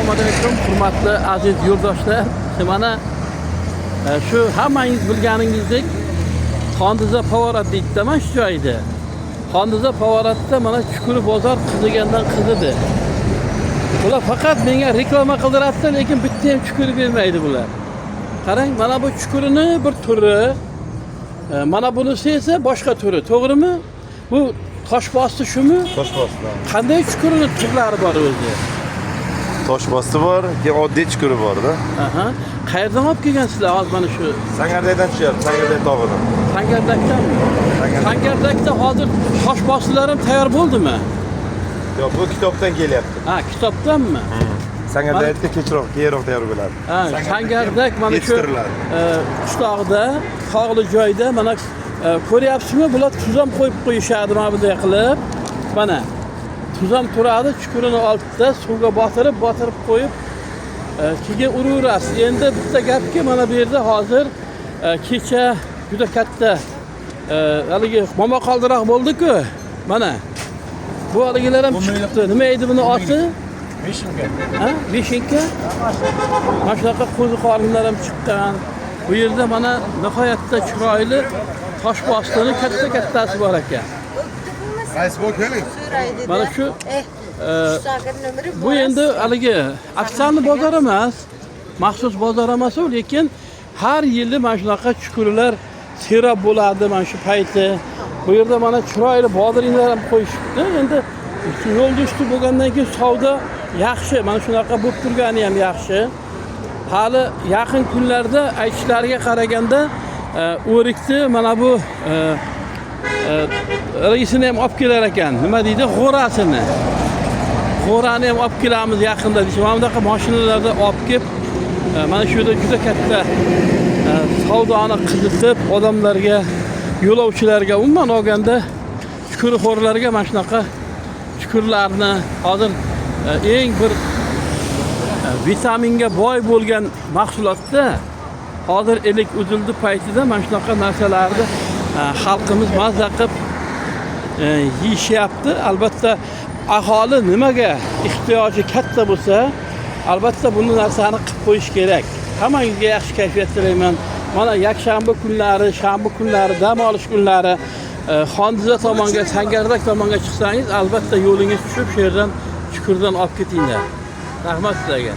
Assalomu alaykum, hurmatli aziz yurtdoshlar. Mana shu hammangiz bilganingizdek Xondiza Pоворот deydi mana shu joyda. Xondiza Pоворотda mana Chukuri bozor qizigandan qizidi. Bular faqat menga reklama qildiradi, lekin bitta ham chukuri bermaydi bular. Qarang, mana bu chukurini bir turi, mana bunisi esa boshqa turi, to'g'rimi? Bu toshbosti shumi? Toshbosti. Qanday chukurini turlari bor o'zi? Toshbosti bor, keyin oddiy chukuri bor-da. Aha. Qayerdan olib kelgansizlar hozir mana shu Sangardaydan tushyapti, Sangarday tog'idan. Sangardakdanmi? Sangardak. Sangardakda hozir toshbostilar ham tayyor bo'ldimi? Yo'q, bu kitobdan kelyapti. Ha, kitobdanmi? Sangardayga kechroq, keyinroq tayyor bo'ladi. Ha, Sangardak mana shu Yetishtiriladi. Qishlog'ida, tog'li joyda mana ko'ryapsizmi? Bular tuz ham qo'yib qo'yishadi mana bunday qilib. Mana tuz ham turadi, chukurini oldida suvga botirib, botirib qo'yib, keyin uraverasiz. Endi bitta gapki, mana bu yerda hozir kecha juda katta haligi momaqaldiroq bo'ldi-ku. Mana bu haligilar ham chiqibdi. Nima edi buni oti? Vishinka. Ha, vishinka? Mana shunaqa qo'ziqorinlar ham chiqqan. Bu yerda mana nihoyatda chiroyli toshbostini katta kattasi bor ekan. Mana shu bu endi haligi ofitsialniy bozor emas, maxsus bozor emas u, lekin har yili mana shunaqa chukurlar serob bo'ladi mana shu payti. Bu yerda mana chiroyli bodringlar ham qo'yishibdi. Endi yo'lni usti bo'lgandan keyin savdo yaxshi, mana shunaqa bo'lib turgani ham yaxshi. Hali yaqin kunlarda aytishlariga qaraganda o'rikni mana bu raisini ham olib kelar ekan. Nima deydi? G'o'rasini. G'o'rani ham olib kelamiz yaqinda deyishdi. Mana bunaqa mashinalarda olib kelib, mana shu yerda juda katta savdoni qizitib, odamlarga, yo'lovchilarga, umuman olganda chukurxo'rlarga mana shunaqa chukurlarni hozir eng bir vitaminga boy bo'lgan mahsulotda hozir elik uzildi paytida mana shunaqa narsalarni xalqimiz mazza qilib yeyishyapti. Albatta aholi nimaga ehtiyoji katta bo'lsa, albatta buni narsani qilib qo'yish kerak. Hammangizga yaxshi kayfiyat tilayman. Mana yakshanba kunlari, shanba kunlari, dam olish kunlari Xondiza tomonga, Sangardak tomonga chiqsangiz, albatta yo'lingiz tushib, shu yerdan chukurdan olib ketinglar. Rahmat sizlarga.